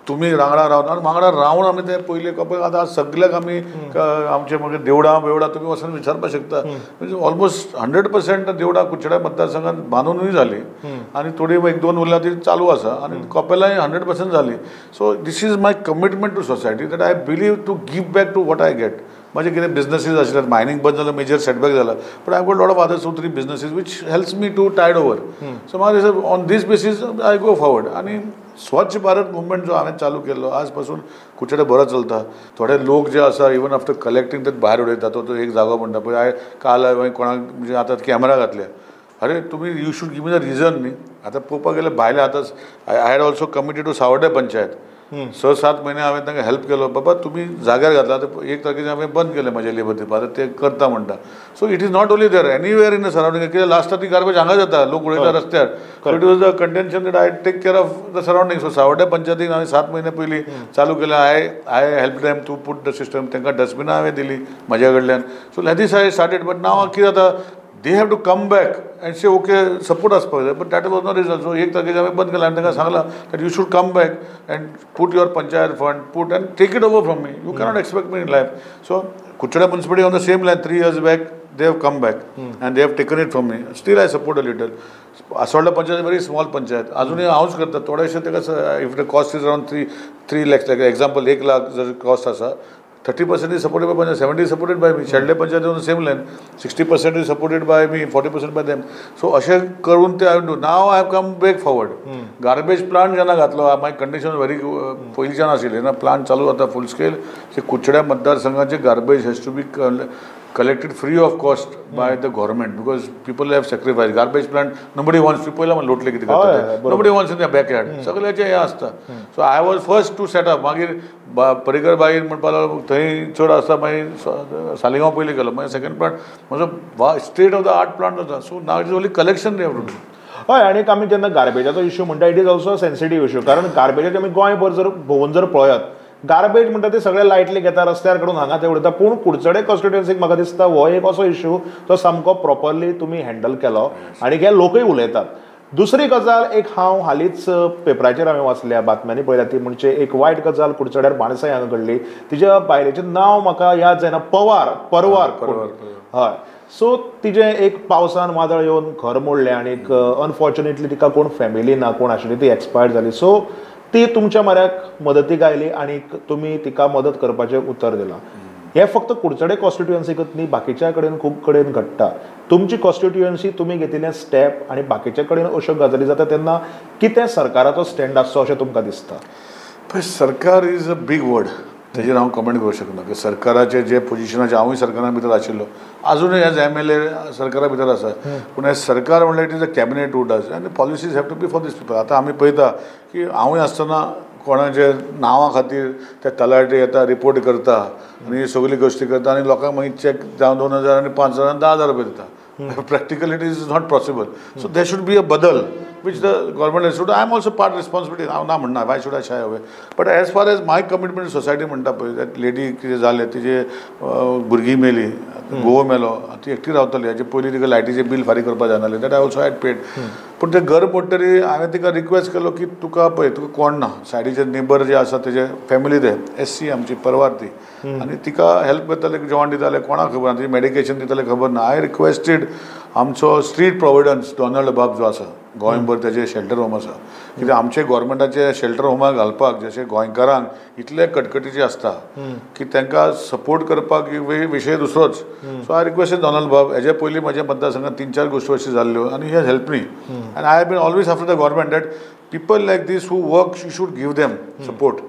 तुमी वांगडा रावन, आनी वांगडा रावन आमी ते पयले कपेल आतां सगल्याक आमी आमचे मागीर देवळां बिवळां तुमी वचून विचारपाक शकता. म्हणजे ऑलमोस्ट 100% देवळां कुडचड्या मतदारसंघात बांदूनूय जाली आनी थोडी 1-2 उरल्या ती चालू आसा आनी कपेलांय 100% जाली. So this is my commitment to society that I believe to give back to what I get. म्हजे कितें बिजनसीज आशिल्ले, मायनींग बंद जालो, मेजर सेटबॅक जाला, but I got lot of other 2-3 businesses which helps me to tide over. So म्हाका दिसता on this basis I go forward. आनी स्वच्छ Bharat movement जो हांवें चालू केल्लो आज पासून कुडचडे बरो चलता. थोडे लोक जे आसा इवन आफ्टर कलेक्टींग ते भायर उडयता, तो एक जागो म्हणटा पळय. हांवें काल हांवें कोणाक म्हणजे आतां कॅमेरा घातले, अरे तुमी you should give me the reason न्ही. आतां पळोवपाक गेल्यार भायले आतां I had also committed to Sawarde panchayat, 6-7 म्हयने हांवें तांकां हेल्प केलो, बाबा तुमी जाग्यार घातला आतां 1 तारखेच्यान हांवें बंद केलें म्हजें लेबर दिवपा, आतां ते करता म्हणटा. So it is not only there, anywhere in the surrounding. कित्याक लास्टाक ती गार्बेज हांगा जाता, लोक उडयता रस्त्यार. So it was the contention that I take care of the surrounding. So Sawarde पंचायतीक हांवें 7 म्हयने पयलीं चालू केलें. I help them to put the system, तांकां डस्टबिनां हांवें दिलीं म्हज्या कडल्यान. So this I started. But now कितें जाता, they have to come back and say okay support आसपाक जाय, but that was not result. So 1 तारखेच्यान हांवें बंद केलें आनी तांकां सांगलां that you should come back and put your panchayat fund, put and take it over from me. You cannot expect me in life. So Kudchade municipality on the same line 3 years back they have come back and they have taken it from me. Still I support a little. Assolda panchayat very small panchayat, अजूनय हांवूच करता थोडेशे ताका. If the cost is around 3 lakhs, like example 1 lakh जर cost आसा, 30% is supported by panchayat, 70% is supported by me. Shelde panchayat on the same line, 60% is supported by me, 40% by them. So अशें करून ते हांवें now I have come back forward. Garbage plant जेन्ना घातलो, my condition very पयलींच्यान आशिल्ली ना, plant चालू जाता फूल स्केल. कुडचड्या मतदारसंघाचे garbage has to be collected free of cost by the government because people have sacrificed. Garbage plant nobody wants to, पयला लोटले कितें करता, nobody wants in their backyard, सगळ्याचें हें आसता. So I was first to set up. मागीर पर्रीकर बाईन म्हणपाक लागलो थंय चड आसता, मागीर सालिगांव पयलीं गेलो, मागीर सेकंड प्लांट म्हजो state of the art plant जाता. So now it is only collection they have to do.
हय, आनी आमी जेन्ना गार्बेजाचो इश्यू म्हणटा, it is also sensitive issue. कारण गार्बेजाचे आमी गोंयभर जर भोंवून जर पळयत, गार्बेज म्हणटा ते सगळे लायटली घेता, रस्त्यार काडून हांगा ते उडयता. पूण कुडचडे कॉन्स्टिट्युएन्सीक म्हाका दिसता हो एक असो इश्यू तो सामको प्रॉपरली तुमी हँडल केलो आनी हे लोकूय उलयतात. दुसरी गजाल एक हांव हालींच पेपराचेर हांवें वाचल्या, बातम्यांनी पळयल्या, ती म्हणजे एक वायट गजाल कुडचड्यार बाणसाय हांगा घडली. तिच्या बायलेचें नांव म्हाका याद जायना, पवार परवार, हय. सो तिजें एक पावसान वादळ येवन घर मोडलें आनी अनफॉर्च्युनेटली तिका कोण फॅमिली ना, कोण आशिल्ली, ती एक्सपायर्ड जाली. सो ती तुमच्या म्हऱ्याक मदतीक आयली आनी तुमी तिका मदत करपाचें उतर दिलां. हें फक्त कुडचडे कॉन्स्टिट्युएन्सीकच न्ही, बाकीच्या कडेन खूब कडेन घडटा. तुमची कॉन्स्टिट्युएन्सी तुमी घेतिल्लें स्टेप आनी बाकीच्या कडेन अश्यो गजाली जाता तेन्ना कितें सरकाराचो स्टँड आसचो अशें तुमकां दिसता?
पळय, सरकार is a big word, तेजेर हांव कमेंट करूंक शकना. की सरकाराचें जे पोजिशनाचें, हांवूय सरकारा भितर आशिल्लो, आजुनूय एज एम एल ए सरकारा भितर आसा. पूण हें सरकार म्हणल्यार it is a cabinet who does आनी policies have to be for this people. आतां आमी पळयता की हांवूय आसतना कोणाचे नांवा खातीर ते तलाठी येता, रिपोर्ट करता आनी सगळी गोश्टी करता आनी लोकांक मागीर चॅक जावं 2000 आनी 5000 आनी 10,000 रुपया दिता. Practically it is not possible. So there should be a बदल which the government has to do. I am also part responsibility. हांव ना म्हणना, why should I shy away? But as far as my commitment society म्हणटा पळय, that lady कितें जालें, तिजे भुरगीं मेली, घोव मेलो, ती एकटी रावताली. हाजे पयलीं तिका लायटीचें बील फारीक करपाक जायनासलें, that I also had paid. पूण तें घर मोडटरी हांवें तिका रिक्वेस्ट केलो की तुका पळय, तुका कोण ना, सायडीचे नेबर जे आसा तेजे फॅमिली ते एस सी आमची परवार ती, आनी तिका हेल्प करताले, जेवण दिताले, कोणाक खबर ना, तिजें मेडिकेशन दिताले, खबर ना. I requested आमचो स्ट्रीट प्रोविडन्स डॉनाल्ड बाब जो आसा गोंयभर, तेजे शेल्टर होम आसा, कित्याक आमचे गोवोरमेंटाचे शेल्टर होमा घालपाक जशे गोंयकारांक इतले कटकटीचे आसता की तांकां सपोर्ट करपाक विशय दुसरोच. सो I requested Donald बाब. हेजे पयलीं म्हज्या मतदारसंघात 3-4 गोश्टी अश्यो जाल्ल्यो आनी he has help me. And I have been always after the government that people like this who work, you should give them support.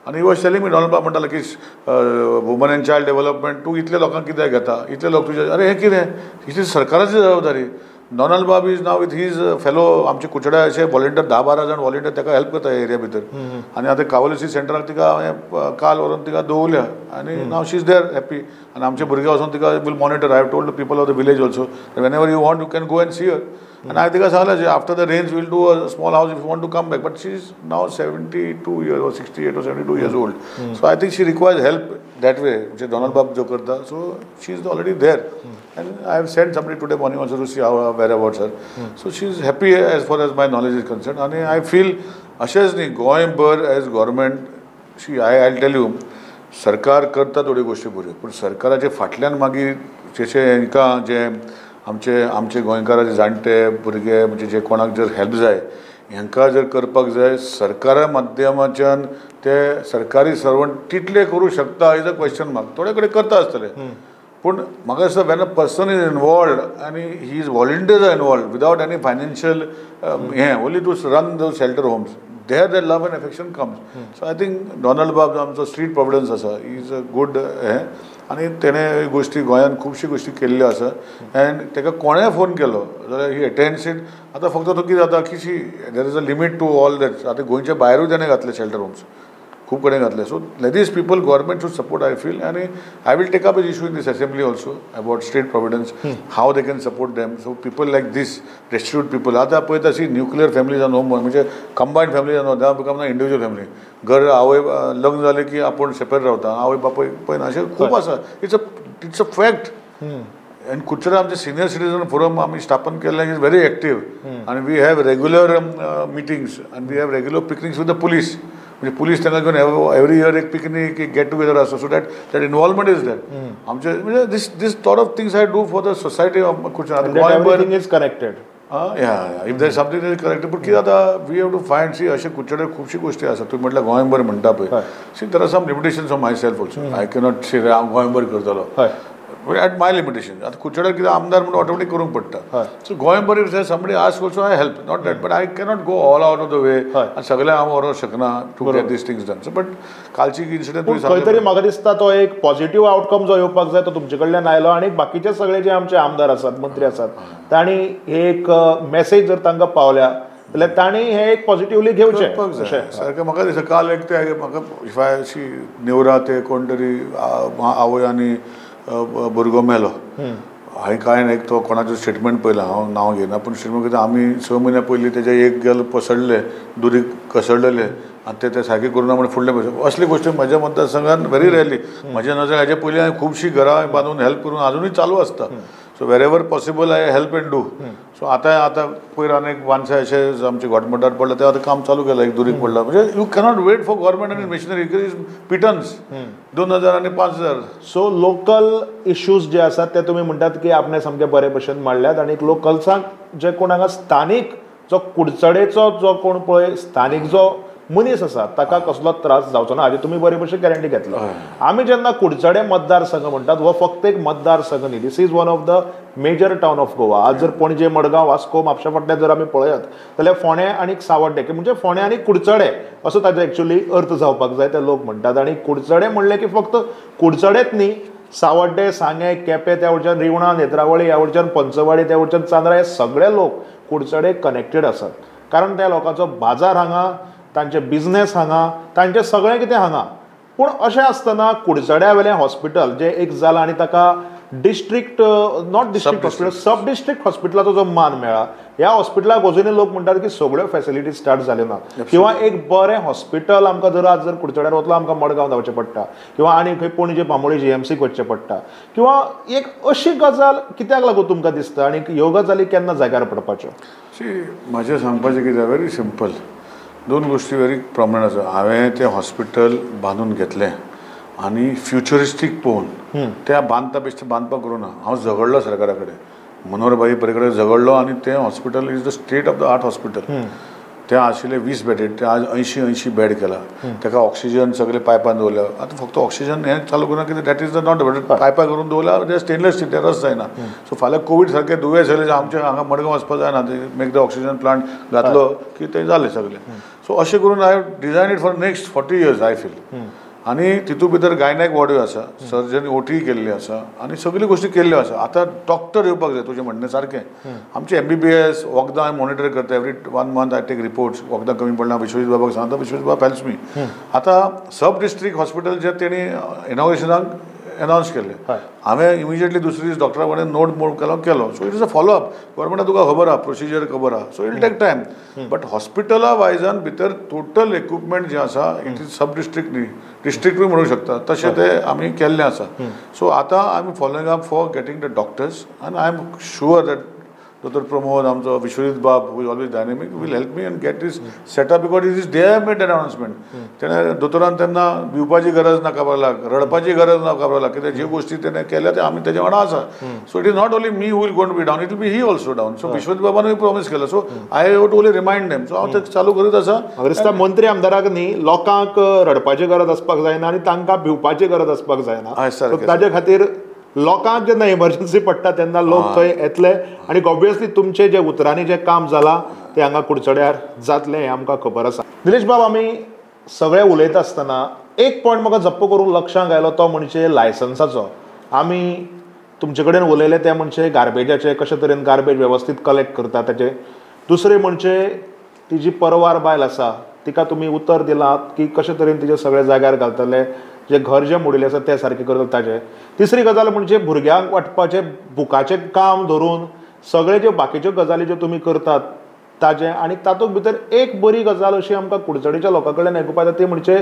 आनी he was telling me, Donald बाब म्हणटालो की वुमन एंड चायल्ड डेव्हलपमेंट तूं इतले लोकांक कित्याक घेता, इतले लोक तुजे, अरे हें कितें, ही सरकाराची जबाबदारी. डॉनाल्ड बाब is now with his fellow आमचे कुडचड्या अशे वॉलंटियर 10-12 जाण वॉलंटियर ताका हेल्प करता एरिया भितर. आनी आतां कावलसी सेंटराक तिका हांवें काल व्हरून तिका दवरल्या आनी now she is there happy. आनी आमचे भुरगे वचून तिका will monitor. I have told the people of the village also, whenever you want you can go and see her. आनी हांवें तिका सांगलें, after the rains will do a small house if you want to come back. But she is now 72 years or 68 or 72 years old. So I think she requires help that way, म्हणजे Donald बाब जो करता. So she is already there and I have send somebody today morning also to see how whereabouts her. So she is happy as far as my knowledge is concern. आनी I feel अशेंच न्ही गोंयभर as government, see I I tell you, सरकार करता थोड्यो गोश्टी बऱ्यो, पूण सरकाराचे फाटल्यान मागीर जशें हांकां जे आमचे आमचे गोंयकाराचे जाणटे भुरगे म्हणजे जे कोणाक जर हेल्प जाय, हांकां जर करपाक जाय सरकारा माध्यमाच्यान, ते सरकारी सर्वंट तितले करूं शकता is a question mark. थोडे कडेन करता आसतले, पूण म्हाका दिसता when a person is involved आनी he is volunteers are involved without any financial हें, only to run the shelter homes, there the love and affection comes. So I think Donald बाब जो आमचो स्ट्रीट प्रोविडन्स आसा is a good हें, आनी तेणें गोश्टी गोंयांत खुबश्यो गोश्टी केल्ल्यो आसा. एंड ताका कोणेंय फोन केलो जाल्यार ही अटेंड्स it. आतां फक्त तो कितें जाता की see there is a limit to all that. आतां गोंयच्या भायरूय तेणें घातले शेल्टर होम्स, खूब कडेन घातले. So these people government should support, I feel. आनी I will take up is issue in this assembly also about state providence, how they can support them. So people like this destitute people, आतां पळयता C nuclear families no मोर, म्हणजे कंबायन्ड families no, they become ना individual family. घर आवय लग्न जालें की आपूण सेपरेट रावता, आवय बापूय पळयना, अशें खूब आसा. It's a fact. आनी कुडचडे आमचे सिनियर सिटीजन फोरम आमी स्थापन केल्लें, is very active आनी we have regular meetings आनी we have regular picnics with the police. म्हणजे पुलीस तांकां घेवन एवरी इयर एक पिकनीक, एक गेट टुगेदर आसता, so that that involvement is there. आमचे म्हणजे this this thought of things I do for the society of Kudchade.
Everything is connected.
Yeah, if there something is connected. पूण कितें जाता, we have to find see अशे कुडचडे खुबशी गोश्टी आसा. तुमी म्हटल्यार गोंयभर म्हणटा पळय, see there are some limitations of myself also. I cannot say हांव गोंयभर करतलो, एट my limitation. आतां कुडचड्यार कितें आमदार म्हणून ऑटोमॅटीक करूंक पडटा. सो गोंयभर if somebody ask also I help, not that, but I cannot go all out of the way आनी सगळें हांव व्हरूंक शकना to get these things done. So but कालची इन्सिडंट
खंय तरी म्हाका दिसता तो एक पॉझिटिव्ह आउटकम जो येवपाक जाय तो तुमचे कडल्यान आयलो. आनी बाकीचे सगळे जे आमचे आमदार आसात, मंत्री आसात, तांणी हे एक मॅसेज जर तांकां पावल्या जाल्यार तांणी हें एक पॉझिटिव्हली घेवचें
सारकें. म्हाका दिसता काल एक ते म्हाका if I सी नेवरा ते कोण तरी आवय आनी भुरगो मेलो. हांवें कांय एक तो कोणाचो स्टेटमेंट पळयलां, हांव नांव घेयना, पूण स्टेटमेंट कितें आमी 6 म्हयन्या पयलीं तेजे एक गेल पसडलें, दुरीग कसडलेलें आनी ते सारकें करूं ना म्हण फुडलें पयशे. असली गोश्टी म्हज्या मतदारसंघान व्हेरी रेरली. म्हज्या नजरेन हाजे पयलीं हांवें खुबशीं घरां बांदून हेल्प करून आजुनूय चालू आसता. So wherever possible I help and do. So आतां आतां पयर आनी एक वानशे अशें आमचे घोटमठार पडला तें आतां काम चालू केलां, एक दुरीग पडला. म्हणजे you cannot wait for government आनी मशिनरी is pittance 2000 आनी 5000.
सो लोकल इश्यूज जे आसात ते तुमी म्हणटात की आपणे सामके बरे भशेन मांडल्यात आनी लोकल्सांक जे कोण हांगा स्थानीक जो कुडचडेचो जो कोण पळय स्थानीक जो मनीस आसा ताका कसलोच त्रास जावचो ना हाजी तुमी बरे भशेन गॅरंटी घेतला. आमी जेन्ना कुडचडे मतदारसंघ म्हणटात हो फक्त एक मतदारसंघ न्ही, this is one of the major town of Goa. आज जर पणजे, मडगांव, वास्को, म्हापशा फाटल्यान जर आमी पळयत जाल्यार फोंडें आनी सावड्डें म्हणजे फोंडें आनी कुडचडे असो ताजो एक्चुअली अर्थ जावपाक जाय ते लोक म्हणटात. आनी कुडचडे म्हणलें की फक्त कुडचडेच न्ही, सावड्डें, सांगें, केपें, त्या वटच्यान रिवणा, नेत्रावळी, ह्या वटच्यान पंचवाडी, त्या वटच्यान चांदरा, हे सगळे लोक कुडचडे कनेक्टेड आसात. कारण त्या लोकांचो बाजार हांगा, तांचे बिजनेस हांगा, तांचें सगळें कितें हांगा. पूण अशें आसतना कुडचड्या वेलें हॉस्पिटल जें एक जालां आनी ताका district not district hospital sub district हॉस्पिटलाचो जो मान मेळ्ळा, ह्या हॉस्पिटलाक अजुनूय लोक म्हणटात की सगळ्यो फॅसिलिटीज स्टार्ट जाल्यो ना किंवा एक बरें हॉस्पिटल आमकां जर आज जर कुडचड्यार वतलो आमकां मडगांव धांवचें पडटा किंवा आनी खंय पणजे बांबोळी जीएमसीक वचचें पडटा किंवा एक अशी गजाल कित्याक लागून तुमकां दिसता आनी ह्यो गजाली केन्ना जाग्यार पडपाच्यो?
म्हाजें सांगपाचें कितें व्हेरी सिंपल, दोन गोश्टी व्हेरी प्रॉमिनंट आसा. हांवें तें हॉस्पिटल बांदून घेतलें आनी फ्युचरिस्टीक पळोवन त्या बांदता बेश्टें बांदपाक करूं ना, हांव झगडलो सरकारा कडेन, मनोहर भाई पर्रीकर झगडलो आनी तें hospital is the state of the art hospital. तें आशिल्लें 20 बेडीड, तें आज 80 बेड केला. ताका ऑक्सिजन सगळे पायपान दवरल्या. आतां फक्त ऑक्सिजन हें चालू करूं कितें that is the not better. पायपां करून दवरल्या तें स्टेनलेस स्टील, तें रस जायना. सो फाल्यां कोवीड सारकें दुयेंस जालें आमचें हांगा मडगांव वचपाक जायना, तें मेक the oxygen plant घातलो की तें जालें सगळें. सो अशें करून I design it for next 40 years I feel. आनी तितूंत भितर गायनॅक वॉर्डूय आसा, सर्जन ओटी केल्ली आसा आनी सगळ्यो गोश्टी केल्ल्यो आसा. आतां डॉक्टर येवपाक जाय, तुजें म्हणणें सारकें. आमचें एमबीबीएस वखदां हांवें मॉनिटर करता, every 1 month I take reports. वखदां कमी पडला विश्वजीत बाबाक सांगता, विश्वजीत बाब हेल्प्स मी. आतां सब डिस्ट्रिक्ट हॉस्पिटल जे तेणी इनॉग्रेशनाक एनावन्स केल्लें, हांवें इमिजिएटली दुसरे दीस डॉक्टरा कडेन नोट मोड केलो. So it is a follow up. गव्हर्मेंटाक तुका खबर आहा, प्रोसिजर खबर आहा, so it take time. But हॉस्पिटला वायजान भितर टोटल इक्विपमेंट जें आसा it is सब डिस्ट्रिक्ट न्ही, डिस्ट्रिक्टूय म्हणूंक शकता तशें तें आमी केल्लें आसा. सो आतां I am following up for getting the doctors आनी I am sure that doctor Pramod, आमचो विश्वजीत बाब who is always dynamic will help me and get this setup because it is they have made announcement. तेणें दोतोरान तेन्ना भिवपाची गरज ना काबारलाक, रडपाची गरज ना काबारलाक, कित्याक ज्यो गोश्टी तेणें केल्या त्यो आमी तेजे वांगडा आसा. So it is not only me who will gonna be down, it will be he also down. So Vishwajit बाबानूय promise केला, so I have to only remind them. So हांव तें चालू करीत आसा.
म्हाका दिसता मंत्री आमदाराक न्ही लोकांक रडपाची गरज आसपाक जायना आनी तांकां भिवपाची गरज आसपाक जायना. ताजे खातीर लोकांक जेन्ना इमर्जन्सी पडटा तेन्ना लोक थंय येतले आनी ऑब्वियसली तुमचे जे उतरांनी जें काम जालां तें हांगा कुडचड्यार जातलें हें आमकां खबर आसा. निलेश बाब, आमी सगळे उलयता आसतना एक पॉयंट म्हाका जप्प करून लक्षांत आयलो तो म्हणजे लायसन्साचो. आमी तुमचे कडेन उलयले ते म्हणजे गार्बेजाचे, कशे तरेन गार्बेज वेवस्थीत कलेक्ट करता ताचे. दुसरें म्हणजे ती जी परवार बायल आसा तिका तुमी उतर दिलां की कशे तरेन तिचे सगळे जाग्यार घालतले, जे घर जे मोडिल्लें आसा तें सारकें करतले ताजें. तिसरी गजाल म्हणजे भुरग्यांक वांटपाचें बुकाचें काम धरून सगळे ज्यो बाकीच्यो गजाली ज्यो तुमी करतात ताजें. आनी तातूंत भितर एक बरी गजाल अशी आमकां कुडचडेच्या लोकां कडल्यान आयकुपाक येता ती म्हणजे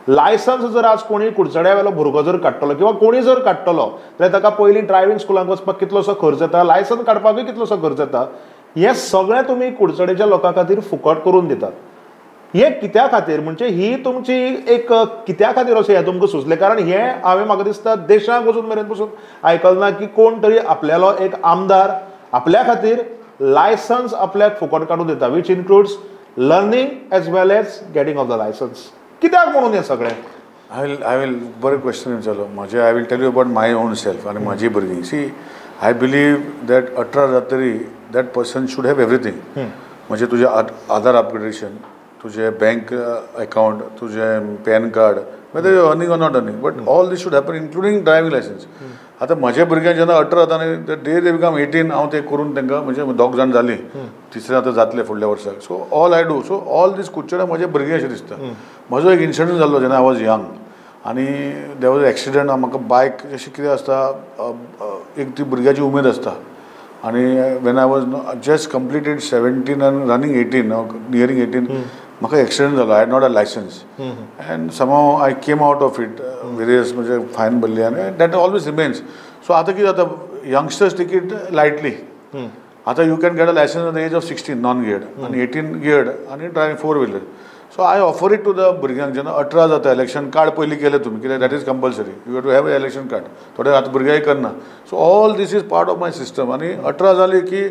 लायसन्स जर आज कोणी कुडचड्या वेलो भुरगो जर काडटलो किंवा कोणी जर काडटलो जाल्यार ताका पयलीं ड्रायव्हींग स्कुलांत वचपाक कितलोसो खर्च येता, लायसन्स काडपाकूय कितलोसो खर्च येता. हें सगळें तुमी कुडचडेच्या लोकां खातीर फुकट करून दितात. हे कित्या खातीर म्हणजे ही तुमची एक कित्या खातीर अशें हें तुमकां सुचलें? कारण हें हांवें म्हाका दिसता देशाक वचून मेरेन पसून आयकलें ना की कोण तरी आपल्यालो एक आमदार आपल्या खातीर लायसन्स आपल्याक फुकट काडून दिता, which includes learning as well as getting of the licence. कित्याक म्हणून हें सगळें?
I will बरें क्वेश्चन विचारलो म्हाजें. I will tell you about my own self आनी म्हाजी भुरगीं. सी, I believe that 18 जातरी that person should have everything. म्हणजे तुजें आधार अपग्रेडेशन, तुझे बँक अकाउंट, तुझे PAN card, whether you earning or not earning, but all this should happen including driving licence. आतां म्हज्या भुरग्यांक जेन्ना 18 जाता आनी डे they become 18 हांव तें करून तांकां, म्हणजे दोग जाण जालीं, तिसरें आतां जातलें फुडल्या वर्साक. So all I do, so all these कुडचड्या म्हजे भुरगीं अशें दिसता. म्हजो एक इन्सिडंट जाल्लो जेन्ना I was young आनी there was accident. म्हाका बायक अशें कितें आसता, एक ती भुरग्याची उमेद आसता. आनी when I was just completed 17 आनी रनिंग 18, नियरींग 18, म्हाका एक्सिडंट जालो. I had not a licence and somehow I came out of it. Various म्हणजे फायन भरली आनी that always remains. सो आतां कितें जाता, youngsters take it lightly. आतां you can get a licence at the age of 16 non geared आनी 18 geared आनी driving 4 wheeler. So I offer it to the भुरग्यांक जेन्ना 18 जाता इलेक्शन कार्ड पयलीं केलें तुमी कित्याक that is compulsory, you have to have a election card. थोडे आतां भुरग्यांय करना. So all this is part of my system. आनी 18 जाली की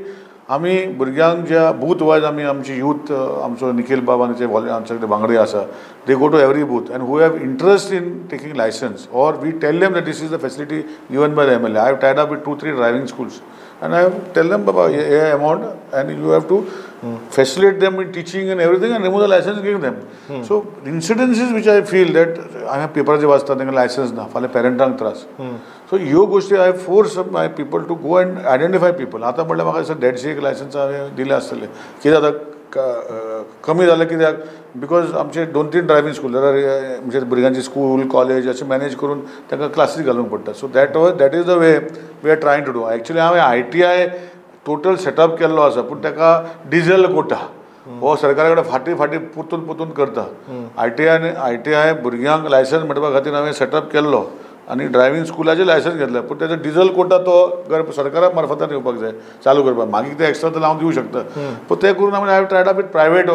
आमी भुरग्यांक ज्या बूथ वायज आमी आमची यूथ आमचो निखील बाब आनी ते आमचे कडेन वांगडी आसा, they go to every booth and who have interest in taking licence or we tell them that this is the facility given by the MLA. I have tied up with 2-3 driving schools and I tell them Baba hey amount and you have to facilitate them in teaching and everything and remove the licence give them. So incidences which I feel that हांवें पेपराचेर वाचता तांकां licence ना, फाल्यां पेरंटांक त्रास. So ह्यो गोश्टी I force my people to go and identify people. आतां म्हणल्यार म्हाका दिसता 150 लायसन्स हांवें दिले आसतले. कितें जाता कमी जालें कित्याक because आमचे 2-3 ड्रायव्हींग स्कूल जाल्यार म्हणजे भुरग्यांची स्कूल कॉलेज अशें मॅनेज करून तांकां क्लासीस घालूंक पडटा. So that is the way we are trying to do. Actually हांवें ITI total setup केल्लो आसा पूण ताका डिजल कोटा हो सरकारा कडेन फाटीं फाटीं परतून परतून करता. ITI भुरग्यांक लायसन्स मेळपा खातीर हांवें सेटअप केल्लो आनी ड्रायव्हींग स्कुलाचें लायसन्स घेतलें पूण तेजो डिजल कोटा तो सरकारा मार्फतान येवपाक जाय चालू करपाक. मागीर ते एक्स्ट्रा तर हांव दिवं शकता पूण तें करून आमी I have tried up with private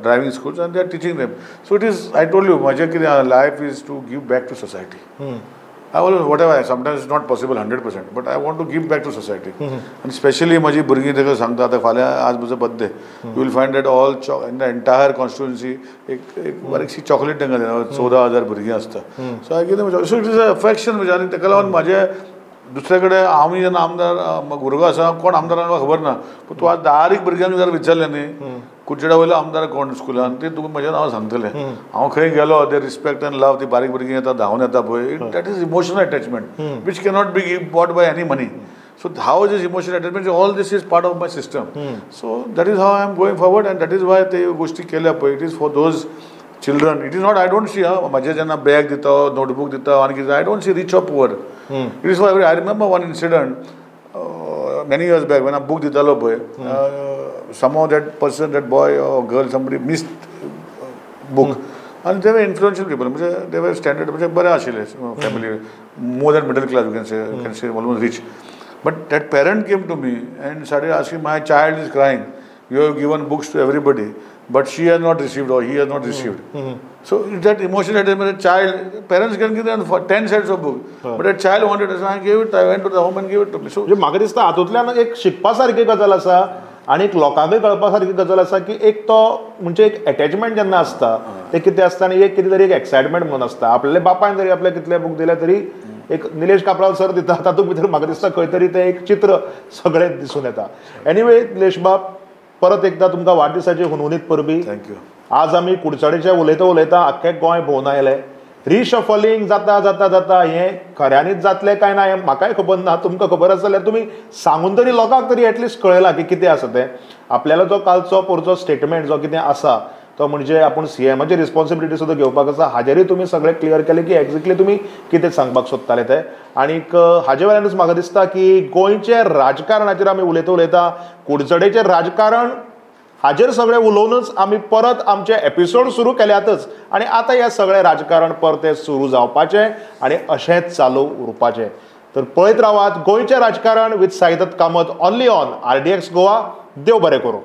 driving schools आनी they are teaching them. So it is I told you म्हजें कितें life is to give back to society. I always whatever, sometimes it's not possible 100%, but I want to give back to society. And especially म्हजी भुरगीं ताका सांगता आतां फाल्यां आज म्हजो birthday, you will find that all in the entire constituency एक एक बारीकशी चॉकलेट तांकां दिना, 14,000 भुरगीं आसता. So I give them, so it is a affection म्हजें. आनी ताका लागून म्हाजें दुसरे कडेन आमी जेन्ना आमदार भुरगो आसा कोण आमदारांक खबर ना पूण तूं आज 10 भुरग्यांक जर विचारलें न्ही कुडचड्या वयलो आमदार कोण स्कुलान ते तुका म्हजें नांव सांगतले. हांव खंय गेलो they respect and love, ती बारीक भुरगीं येता धांवन येता पळय, that is emotional attachment which cannot be bought by any money. So how is emotional attachment, all this is part of my system. So that is how I am going forward and that is why ते गोश्टी केल्या पळय. It is for those children. It is not, I don't see म्हजें जेन्ना bag दिता notebook दिता आनी कितें, I don't see rich or poor. It is for every. I remember one incident many years back when I book दितालो पळय, somehow that person, that boy or girl, somebody missed book. And they were influential people, म्हणजे they were standard, म्हणजे बरें आशिल्ले family, more than middle class, you can say almost rich. But that parent came to me and started asking, my child is crying, you have given books to everybody, but she has not received or he has not received. So that emotional attachment, child, parents can give them 10 sets of books, but a child wanted, so I gave it, I went to the home and gave it to me. So
म्हाका दिसता हातूंतल्यान एक शिकपा सारकी गजाल आसा आनी एक लोकांकय कळपा सारकी गजाल आसा की एक तो म्हणजे एक एटॅचमेंट जेन्ना आसता ते कितें आसता आनी एक कितें तरी एक एक्सायटमेंट म्हणून आसता. आपल्या बापायन जरी आपल्याक कितले बूक दिले तरी एक निलेश काब्राल सर दिता तातूंत भितर म्हाका दिसता खंय तरी तें एक चित्र सगळें दिसून येता. एनिवे निलेश बाब, परत एकदा तुमकां वाडदिसाची हुनहुनीत परबी.
Thank you.
आज आमी कुडचडेचे उलयता उलयता आख्खें गोंय भोंवन आयले. रिशफलिंग जाता जाता जाता हें खऱ्यांनीच जातलें काय ना हें म्हाकाय खबर ना, तुमकां खबर आसा जाल्यार तुमी सांगून तरी लोकांक तरी एटलिस्ट कळयलां की कितें आसा तें. आपल्यालो जो कालचो पोरचो स्टेटमेंट जो कितें आसा तो म्हणजे आपूण सीएमाची रिस्पॉन्सिबिलिटी सुद्दां घेवपाक आसा हाजेरूय तुमी सगळें क्लियर केलें की एक्झॅक्टली तुमी कितें सांगपाक सोदताले तें. आनीक हाजे वयल्यानूच म्हाका दिसता की गोंयचें राजकारणाचेर आमी उलयता उलयता कुडचडेचें राजकारण हाजेर सगळें उलोवनूच आमी परत आमचे एपिसोड सुरू केल्यातच आनी आतां हें सगळें राजकारण परतें सुरू जावपाचें आनी अशेंच चालू उरपाचें. तर पळयत रावात गोंयचें राजकारण with Saidatt Kamat only on RDX Goa. देव बरें करूं.